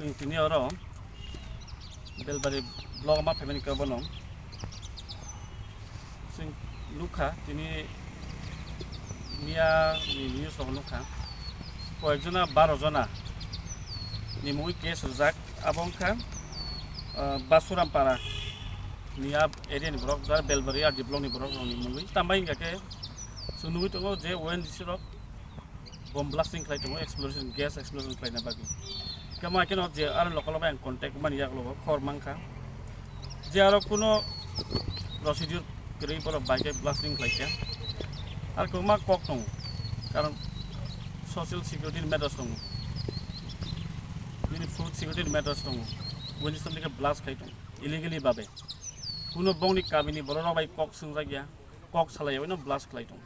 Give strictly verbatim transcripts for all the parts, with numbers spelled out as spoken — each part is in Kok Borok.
Chwng tini oro Belbari block ma phaimani khe bono chwng nukha, tini miya ni news rok nukha, koyek jona baro jona ni mungwi case rijak. Abo wngkha, ah, Basuram Para ni a area ni borok, jara Belbari R D block ni borok rok ni mungwi. Tambai hingkha khe chwng nugwi tongo je O N G C rok bomb blasting khlai tongo, explosion, gas explosion khlaina bagwi. Kamo haikhe no je aro local bai ang contact mani yak logo, khor mankha. Je aro kuno procedure kwrwi borok bai khe blasting khlai kha. Ar kwbangma kok tongo, karon social security ni matters tongo, bini food security ni matters tongo, bini somni khe blast khai tongo illegally babe. Kuno bongni kamini borok rok bai kok swngjak ya, kok salai ya, oino blast khlai tongo.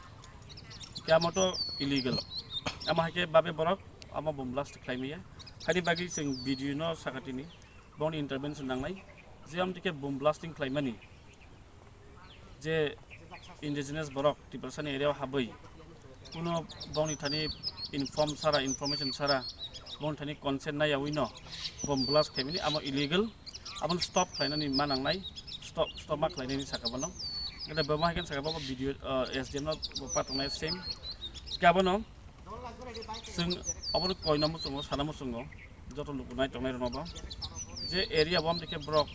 Khe amo to illegal. Amo hai khe babe borok amo bomb blast khlai maya. Haini bagwi chwng B D O no sakatini bongni intervention nangnai. Je amtwi khe bomb blasting khlaimani je indigenous borok Tiprasani area o habwi kuno bongni thani inform sara, information sara, bongni thani consent naiyawi no bomb blast khlaimani amo illegal. Abono stop khlainani ma nangnai, stop, stop ma khlainani saka bono. Ede bo ma hai khe saka bo B D O, ah, S D M no bo patongnai same. Khe abono chwng obono koina muchungo, sana muchungo, joto luku nai tongnai rokno bo. Je area bo amtwi khe borok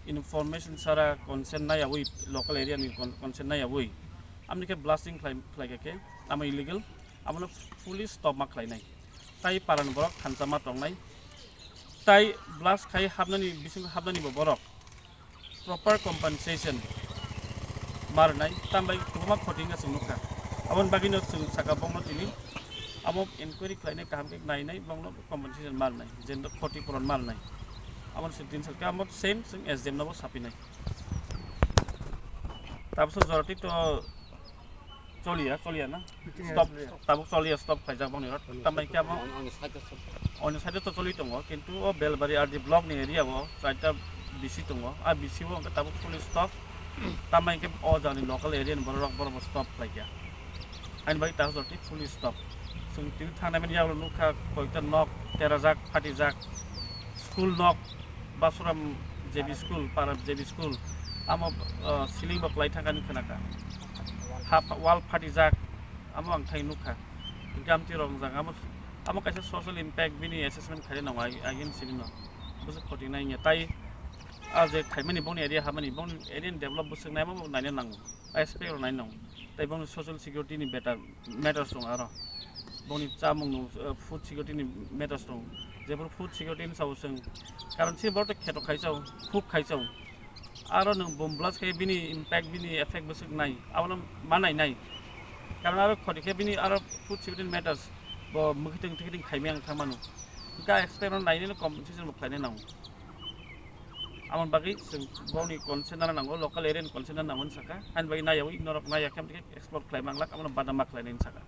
information sara consent naiyawi, local area ni con-, consent naiyawi amtwi khe blasting khlai, khlai kha khe amo illegal, abono fully stop ma khlainai. Tai paran borok thansa ma tongnai. Tai blast khai hapnani, bisingo hapnani bo borok proper compensation ma rwnai, tambai kwbangma khoti wngkha chwng nukha. Aboni bagwino chwng saka bongno tini amo inquiry khlainai, kaham khe nainai, bongno compensation ma rwnai, je khoti puron ma rwnai. Aboni chwng tin salkhe amo same chwng S D M nobo sapinai. Tabukso joratik to choliya, choliya na? Meeting Stop, choliya. Tabuk choliya, stop khaijak bongni rot. Tambai khe abo Oni side to choli tongo, kintu o Belbari R D block ni area o chaita B C tongo. A B C o hwnkhe tabuk fully stop. Tambai khe o jani local area ni borok, borok bo stop khlaikha. Ani bai tabuk joratik fully stop. Chwng tini thangnai mani yagulo nukha koita nok terajak, phatijak, school nok, Basuram J B school, Para J B school, amo, uh, ceiling bo kwlai thangkani khwnakha. Ha, wall phatijak, amo ang thai nukha. Gamti rok wngjak, amo, amo kaisa social impact bini assessment khaina nango, ag-, agin sini no. Bwswk khoti nai wngya. Tai a je khaimani bongni area hamani, bongni area ni develop bwswk naima bo naina nango. Aspect rok nai nang. Tai bongni social security ni beta matters tong aro. Bongni chamung no, uh, food security ni matters tong. Jephuru food security ni sao chwng. Karon se borok to kheto khai chao, khuk khai chao. Aro nwng bomb blast khai bini impact, bini effect bwswk nai. Abono ma nai nai. Karon aro khoti khe bini aro food security ni matters. Bo mwkhitwng thikitwng khaimai ang thangmano. Hwnkhe expect rok nainai no compensation bo khlainai nango. Aboni bagwi chwng bongni consent nana nango, local area ni consent nana nango hinwi sakha. Ani bagwi naiyawi norok naiya khe explore khlai manglak, abono badama khlainai hinwi sakha.